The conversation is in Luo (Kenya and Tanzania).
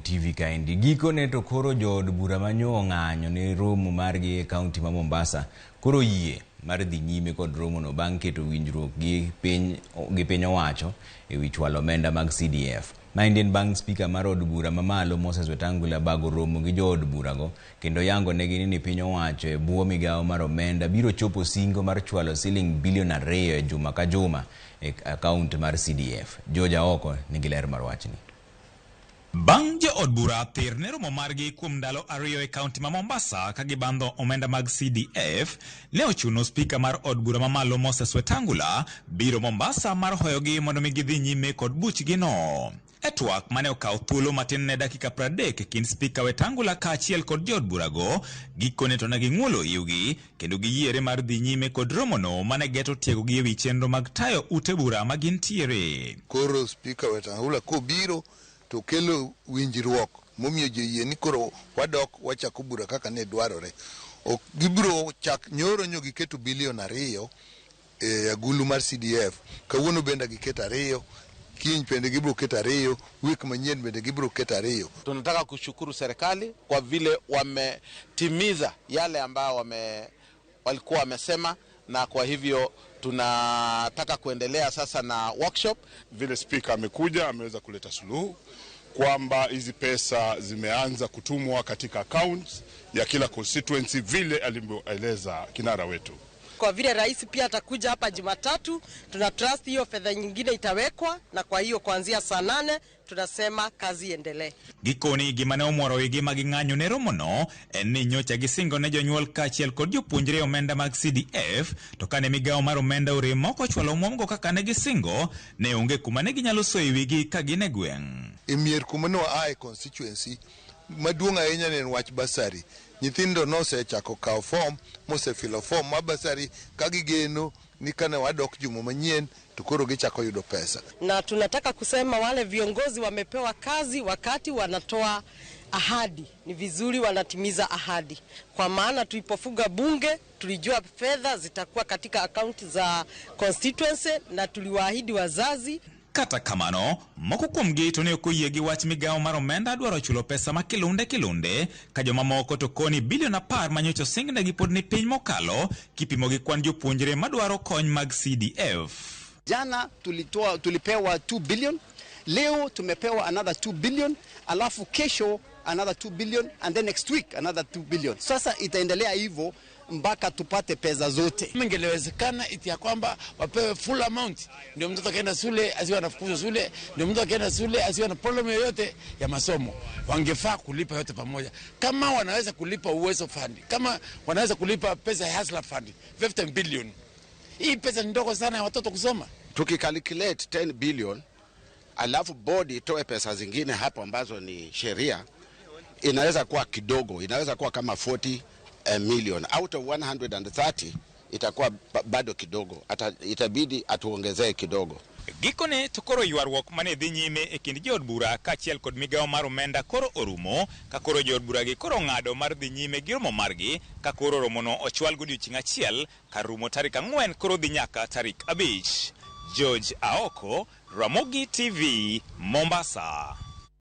TV kaendi. Gikone to koro jood bura manyo ong'anyo ne romo margi e kaunti ma Mombasa koro yie mar dhi nyime kod romono bang' keto winjruok gi piny owacho e wi chwalo omenda mag CDF. Maendi en bang' spika mar od bura mamalo Moses Wetangula bago romo gi jood burago kendo yango negi ni piny owacho e bwo migawo mar omenda biro chopo singo mar chwalo siling bilion 2 e juma ka juma e akaont mar CDF. George Aoko nigi ler mar wachni. Bang' jood bura thir ne romo margi kuom ndalo 2 e kaunti ma Mombasa ka gibandho omenda mag CDF, ne ochuno spika mar od bura mamalo Moses Wetangula biro Mombasa mar hoyogi mondo mi gidhi nyime kod buchgino. E twak mane okawo thuolo matin ne dakika 30 e kind spika Wetangula kaachiel kod jood burago, gikone to ne ging'uolo iwgi kendo giyiere mar dhi nyime kod romono mane geto tiegogi ewi chenro mag tayo ute bura ma gintiere. Koro spika Wetangula kobiro to kelo winjruok momiyo ji oyie ni koro wadok wachako bura kaka ne dwarore. Ok gibiro chak nyoro nyo giketo bilion 2 e agulu mar CDF. Kawuono bende giketo ariyo, kiny bende gibiro keto ariyo, wik manyien bende gibiro keto ariyo. Tunataka kushukuru serikali kwa vile wametimiza yale ambayo walikuwa wamesema, na kwa hivyo tunataka kuendelea sasa na workshop. Vile spika amekuja ameweza kuleta suluhu kwamba hizi pesa zimeanza kutumwa katika accounts ya kila constituency vile alivyoeleza kinara wetu. Kwa vile rais pia atakuja hapa Jumatatu, tuna trust hiyo fedha nyingine itawekwa, na kwa hiyo kuanzia saa 8 tunasema kazi iendelee. Gikoni gima ne omoro igi ma ging'anyo ne romono en ni nyocha gisingo ne jonyuol kaachiel kod jopuonjre omenda mag CDF to kane migawo mar omenda orem mok ochwalo omwomgo kaka ne gisingo ne onge kuma ne ginyalo soyo wigi ka gin e gweng'. E mier kuma ne waa e constituency maduong' ahinya ne en wach bursary. Nyithindo nosechako kawo form mosefilo form mar bursary ka gigeno ni kane wadok juma manyien to koro gichako yudo pesa. Na tunataka kusema wale viongozi wamepewa kazi, wakati wanatoa ahadi ni vizuri wanatimiza ahadi, kwa maana tulipofunga bunge tulijua fedha zitakuwa katika akaunti za constituency na tuliwaahidi wazazi. Kata kamano, moko kuomgi to ne ok oyie gi wach migawo mar omenda dwaro chulo pesa ma kilunde kilunde ka jomamoko to koni bilion 10 manyocha osingnegi pod ni piny mokalo kipimo gi kwan jopuonjre madwaro kony mag CDF. Jana tulitoa, tulipewa 2 billion, leo tumepewa another 2 billion, alafu kesho another 2 billion and then next week another 2 billion. Sasa itaendelea hivyo mpaka tupate pesa zote. Ingewezekana iti ya kwamba wapewe full amount, ndio mtoto akienda shule asiwe anafukuzwa shule, ndio mtoto akienda shule asiwe na problem yoyote ya masomo. Wangefaa kulipa yote pamoja, kama wanaweza kulipa Uwezo Fund, kama wanaweza kulipa pesa ya Hustler Fund 15 billion. Hii pesa ni ndogo sana ya watoto kusoma. Tukicalculate 10 billion alafu board itoe pesa zingine hapo ambazo ni sheria, inaweza kuwa kidogo, inaweza kuwa kama 40 million out of 130 itakuwa bado kidogo, ata, itabidi atuongezee kidogo. Gikone to koro ywaruok mane dhi nyime e kind jood bura kaachiel kod migawo mar omenda koro orumo ka koro jood bura gi koro ng'ado mar dhi nyime gi romo margi ka koro romono ochwal godiochieng' achiel kar rumo tarik 4 koro dhi nyaka tarik 5. George Aoko, Ramogi TV, Mombasa.